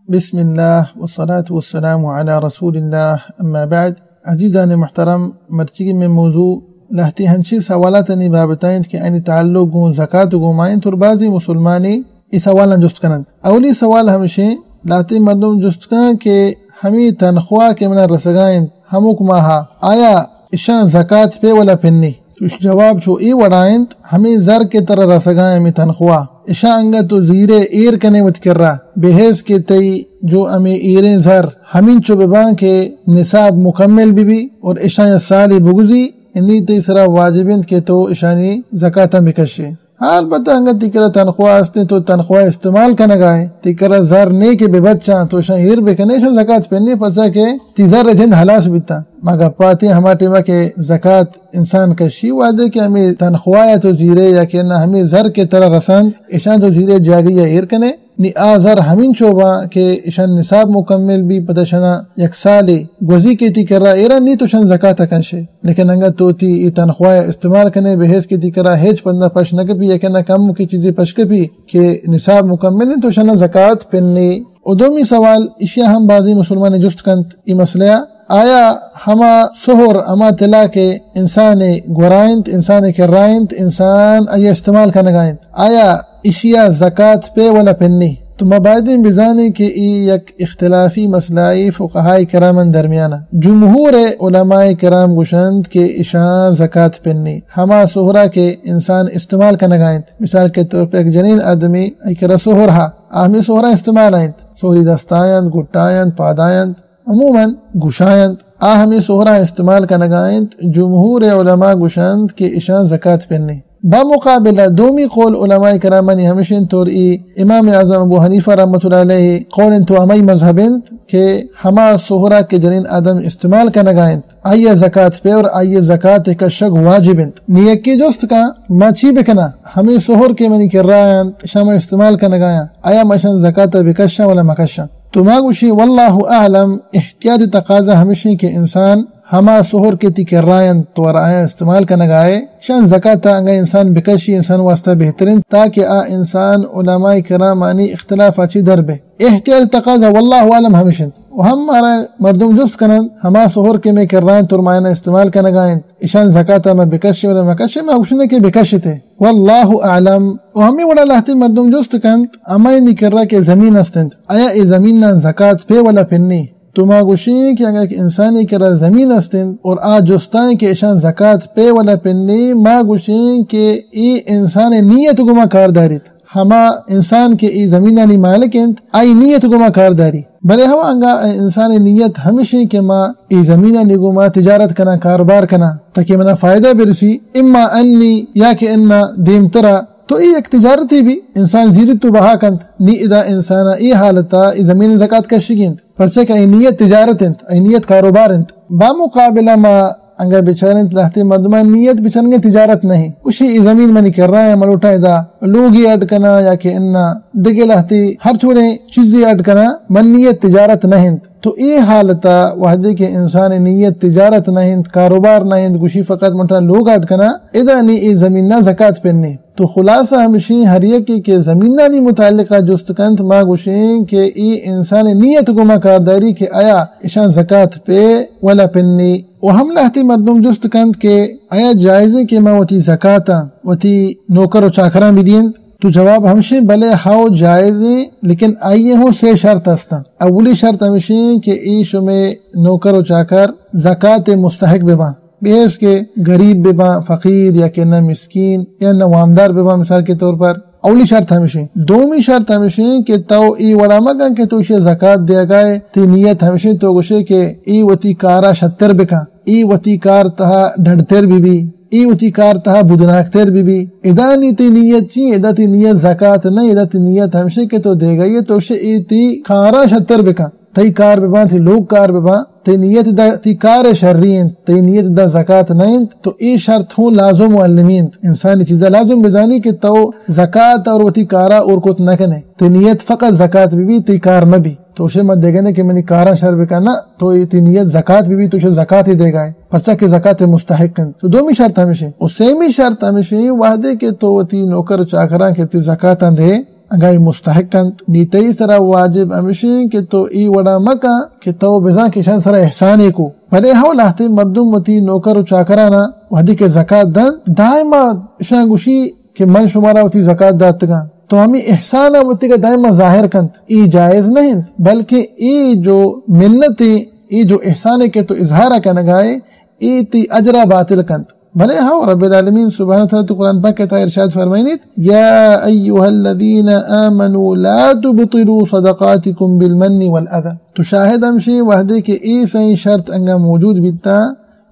بسم اللہ والصلاة والسلام علی رسول اللہ، اما بعد۔ عزیزان محترم، مرچیگی میں موضوع لہتے ہنچی سوالاتانی بابت انت کہ آنی تعلق گوں زکات گوں ما انت اور بعضی مسلمانی ای سوالاں جست کننت۔ اولی سوال ہمشیں، لہتے مردم جست کن کہ ہمی تنخواہ کہ منا رسگا انت ہمک ماہا، آیا اشاں زکات پہ ولا پنی؟ چوش جواب چو اے وڑا انت، ہمے زر کہ ترا رسگا انت، ہمے تنخواہ، اشاں انگت تو زیرے ایر کنے وت کرا، بحیث کہ تئی جو ہمے ایریں زر ہمینچو بباں کہ نصاب مکمل ببی اور اشاں یک سالے بگزی، انی تئی سرا واجب انت کہ تو اشانی زکاتاں بکشے۔ ہاں، البتہ انگت تئی کرا تنخواہ استیں، تو تنخواہ استعمال کنگا ئے، تئی کرا زر نے کہ ببچاں، تو اشاں ایر بکنے، اشاں زکات پنی، پرچا کہ تئی زر جند ہلاس بیتاں۔ ما گپاتیں ہما ٹیما کہ زکات انسان کشی، وہدے کہ ہمے تنخواہ تو زیرے یا کہ نہ ہمے زر کہ ترا رسنت، اشاں تو زیرے جاگہی ایر کنے، نی آ زر ہمینچو باں کہ اشان نصاب مکمل بی، پدا اشانا یک سالے گوزی کہ تئی کرا ایرا، نی تو اشان زکات کنشے۔ لیکن انگت تو تئی ای تنخواہ استعمال کنے، بحیث کہ تئی کرا ہچ پندا پش نہ کپی یا کہ نہ کم کی چیزی پش کپی کہ نصاب مکمل انت، تو اشانا زکات پنی۔ و دومی سوال، اشیا ہم بعضی مسلمان جست کنت ای مسئلہ، آیا ہما سہر، ہما طلا کہ انسان گورا انت، انسان کرا انت، انسان آئی استعمال کنگا انت، آیا اشیا زکات پہ ولا پنی؟ تو ما بایدیں بزانیں کہ ای یک اختلافی مسئلہ ای فقہاء کرامن درمیانا۔ جمہور علماء کرام گوشنت کہ اشان زکات پنی۔ ہما سہرا کہ انسان استعمال کنگا انت، مثال کے طور پر یک جنین آدمی ای کرا سہر ہا، آ ہمے سہرا استعمال انت، سہری دستاینت، گٹاینت، پاداینت، عموماً گوشاینت، آ ہمے سہرا استعمال کنگا انت، جمہور علماء گوشنت کہ اشان زکات پنی۔ بمقابلہ دومی قول علماء کرامانی ہمشین طور ای امام اعظم ابو حنیفہ رحمۃ اللہ علیہ قول انت و ہمائی مذہب انت کہ ہما سہرا کہ جنین آدم استعمال کنگا انت، آئی زکات پہ اور آئی زکات کشگ واجب انت۔ نی یکے جست کن، ما چی بکناں؟ ہمے سہر کہ منی کرا انت، اشاں ما استعمال کنگایاں، آیا ما اشان زکات بکشاں ولا مکشاں؟ تو ما گوشیں، واللہ اعلم، احتیاط تقاضا ہمشیں کہ انسان ہما سہر کہ تئی کرا انت، تو آیاں استعمال کنگائے، اشان زکات انگا انسان بکشی، انسان واسطہ بہتر انت، تاکہ آ انسان علماء کرامانی اختلاف چی در بے۔ احتیاط تقاضا واللہ اعلم ہمش انت۔ و ہم مارا مردم جست کننت، ہما سہر کہ مئے کرا انت اور ما آیاں استعمال کنگا انت، اشان زکات ما بکشیں ولا مکشیں؟ ما گوشنے کہ بکشتے۔ واللہ اعلم۔ و ہمے وڑا لہتے مردم جست کنت، ہمایانی کرا کہ زمین است انت، آیا اے زمیناں زکات پہ ولا پنی؟ تو ما گوشیں کہ اگاں کہ انسانی کرا زمین است انت اور آ جستائیں کہ اشان زکات پہ ولا پنی، ما گوشیں کہ اے انسان نیت گما کار داریت۔ ہما انسان کہ ای زمینانی مالک انت، آئی نیت گما کار داری۔ بلے ہما انگا انسان نیت ہمشیں کہ ما ای زمینانی گما تجارت کناں، کاروبار کناں، تاکہ منا فائدہ برسی، اما انی یا کہ انا دیمترا، تو ای یک تجارتی بی، انسان زیرت و بہا کنت، نی ادا انسانا ای حالتا ای زمین زکات کشگی انت، پرچہ کہ ای نیت تجارت انت، ای نیت کاروبار انت۔ بامقابلہ ما انگا بچاریں لہتے مردمان نیت بچاریں تجارت نہیں۔ گوشی ای زمین منی کرا ہے، ملوٹا ادا لوگی اڈ کنا یا کہ انا دگہ لہتے ہر چوڑیں چیزی اڈ کنا، من نیت تجارت نہ انت۔ تو ای حالتا وہدے کہ انسان نیت تجارت نہ انت، کاروبار نہ انت، گوشی فقط منٹا لوگ اڈ کنا، ادا نی ای زمین نا زکات پنی۔ تو خلاصہ ہمشیں ہر یکے کہ زمینانی متعلقہ جست کنت، ما گوشیں کہ ای انسان نیت گما کارداری کہ آیا اشان زکات پہ ولا پنی۔ و ہم لہتے مردم جست کنت کہ آیا جائزیں کہ ما وتی زکاتاں وتی نوکر و چاکراں بدینت؟ تو جواب ہمشیں، بلے ہاو جائزیں، لیکن آئی ہوں سے شرط ہستاں۔ اولی شرط ہمشیں کہ ای شمے نوکر و چاکر زکات مستحق بباں۔ بحیث کہ غریب بباں، فقیر یا کہ نہ مسکین یا نہ وامدار بباں، مثال کے طور پر، اولی شرط ہمشیں۔ دومی شرط ہمشیں کہ تو ای وڑا مکن کہ تو اشی زکات دیگائے، تی نیت ہمشیں تو گوشے کہ ای وتی کارا شتر بکن، ای وتی کار تہا ڈڈتر بی بی، ای وتی کار تہا بدناکتر بی بی۔ ادا نی تی نیت چی؟ ادا تی نیت زکات نہ، ادا تی نیت ہمشیں کہ تو دیگائے تو شے ای تی کارا شتر بکن۔ تئی کار بباں، تئی لوگ کار بباں، تئی نیت دا تئی کار شری انت، تئی نیت دا زکات نہ انت، تو اے شرط ہوں لازم و المی انت۔ انسانی چیزا لازم بزانی کہ تو زکات اور وتی کارا اور کت نہ کنے۔ تئی نیت فقط زکات بی بی، تئی کار مہ بی۔ تو شے مت دگنے کہ منی کاراں شر بکن، نہ، تو اے تئی نیت زکات بی بی، تو شے زکات ہی دیگائے۔ پرچا کہ زکات مستحق انت۔ تو دومی شرط ہمیشیں۔ و سیمی شرط ہمیشیں، وہدے کہ تو وتی نوکر چاکراں کہ تئی زکاتاں دے، اگاں اے مستحق انت، نی تئی سرا واجب ہمشیں کہ تو اے وڑا مکن کہ تو بزاں کہ اشان سرا احسانے کو۔ بلے ہو لہتے مردم وتی نوکر و چاکرانا وہدے کہ زکات دنت، دائما اشان گوشی کہ من شمارا وتی زکات داتگاں۔ تو ہمے احسانا وتیگا دائما ظاہر کنت، اے جائز نہ انت، بلکہ اے جو منتے، اے جو احسانے کہ تو اظہارا کنگائے، اے تئی اجرا باطل کنت۔ بلے ہو رب العالمین سبحانہ وتعالی تو قرآن پاک ءِ تہا ارشاد فرمائینیت، یا ایھا الذین آمنوا لا تبطلوا صدقاتکم بالمن والاذی۔ تو شاہد ہمشیں وہدے کہ اے سئیں شرط انگا موجود بیتا،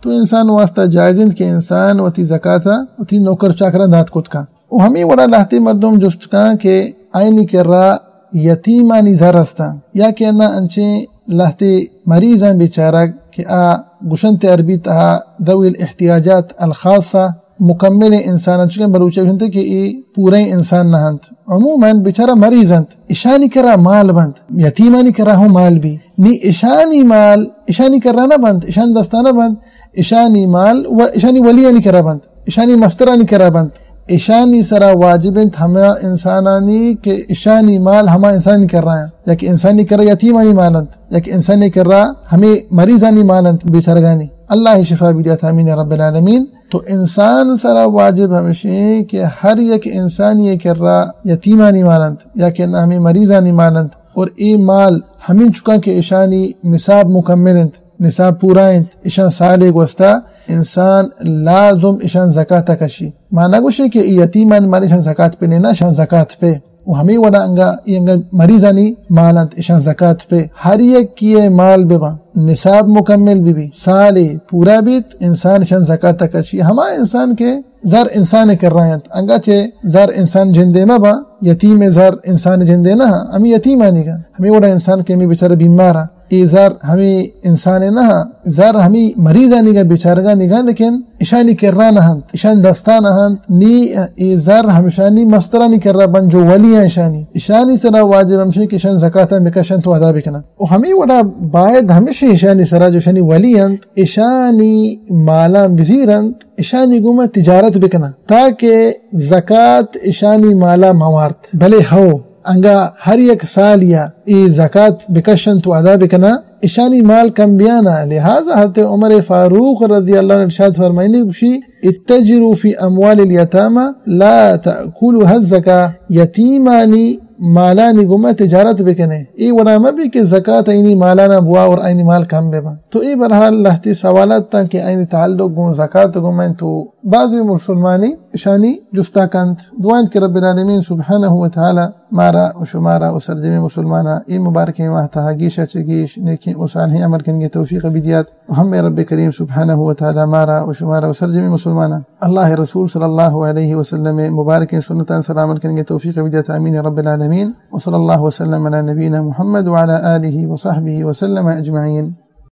تو انسان واسطہ جائز انت کہ انسان وتی زکاتا وتی نوکر چاکراں دات کت کن۔ و ہمے وڑا لہتے مردم جست کن کہ آئینی کرا یتیمانی زر ہستاں یا کہ اناں انچیں لہتے مریضاں بیچارگ کہ آ گشنت عربی تہا ذوی الاحتیاجات الخاصہ، مکمل انسان انت، چکن بلوچی گشنت کہ اے پوریں انسان نہ انت۔ عموماً بیچارہ مریض انت، اشانی کرا مال بنت، یتیمانی کرا ہوں مال بی، نی اشانی مال اشانی کرا نہ بنت، اشان دستا نہ بنت، اشانی مال و اشانی ولیانی کرا بنت، اشانی مسترانی کرا بنت۔ اشانی سرا واجب انت ہما انسانانی کہ اشانی مال ہما انسانی کرا انت، یا کہ انسانی کرا یتیمانی مال انت، یا کہ انسانی کرا ہمے مریضانی مال انت، بیچارگانی۔ اللہ شفا بدیات، آمین رب العالمین۔ تو انسان سرا واجب ہمشیں کہ ہر یک انسانی کرا یتیمانی مال انت، یا کہ نہ ہمے مریضانی مال انت، اور اے مال ہمینچکاں کہ اشانی نصاب مکمل انت، نصاب پورا انت، اشاں سالے گوستا انسان لازم اشاں زکات کشی۔ ما نہ گوشیں کہ اے یتیمان مال اشاں زکات پہ نینا، اشاں زکات پہ۔ و ہمے وڑا انگا، اے انگا مریضانی مال انت، اشاں زکات پہ۔ ہر یکی مال ببا، نصاب مکمل ببی، سالے پورا بیت، انسان اشاں زکات کشی۔ ہما انسان کہ زر انسان کرا انت، انگا چہ زر انسان جندے مہ با، یتیم زر انسان جندے نہ، ہمے یتیمانی گا۔ ہمے وڑا انسان کہ ہمے بیچارہ بیمارا، اے زر ہمے انسان نہ، زر ہمے مریضانی گا، بیچارگانی گا، لیکن اشانی کرا نہ انت، اشان دستا نہ انت، نی اے زر ہمشانی مسترانی کرا بن جو ولی ہیں اشانی۔ اشانی سرا واجب ہمشیں کہ اشان زکاتاں بکشنت و ادا بکنن۔ و ہمے وڑا باید ہمشیں اشانی سرا جو اشانی ولی انت، اشانی مالاں بزیرنت، اشانی گوما تجارت بکناں، تاکہ زکات اشانی مالا موارت۔ بلے ہو، انگا ہر یک سالیا اے زکات بکشنت و ادا بکناں، اشانی مال کم بیانا۔ لہذا حضرت عمر فاروق رضی اللہ عنہ ارشاد فرمائنی گوشی، اتجروا فی اموال الیتامى لا تأکلها الزکاة، یتیمانی مالانی گوما تجارت بکنے، اے وڑا مہ بی کہ زکات آئینی مالانا بوا اور آئینی مال کم ببا۔ تو اے بہرحال لہتے سوالات تاں کہ آئینی تعلق گوں زکات گوما انت و بعضی مسلمانی اشانی جستا کنت۔ دعا انت کہ رب العالمین سبحانہ و تعالی مارا و شمارا و سرجمیں مسلمانا اے مبارکیں ماہ تہا گیشا چہ گیش نیکیں و صالحیں عمل کنگے توفیق بدیات۔ و ہمے رب کریم سبحانہ و تعالی مارا و شمارا و سرجمیں مسلمانا اللہ رسول صلی اللہ علیہ وسلم مبارکیں سنتان سلامت کنگے توفیق بدیات۔ آمین رب العالمین۔ وصلی اللہ وسلم علی نبینا محمد وعلی آلہ وصحبہ وسلم اجمعین۔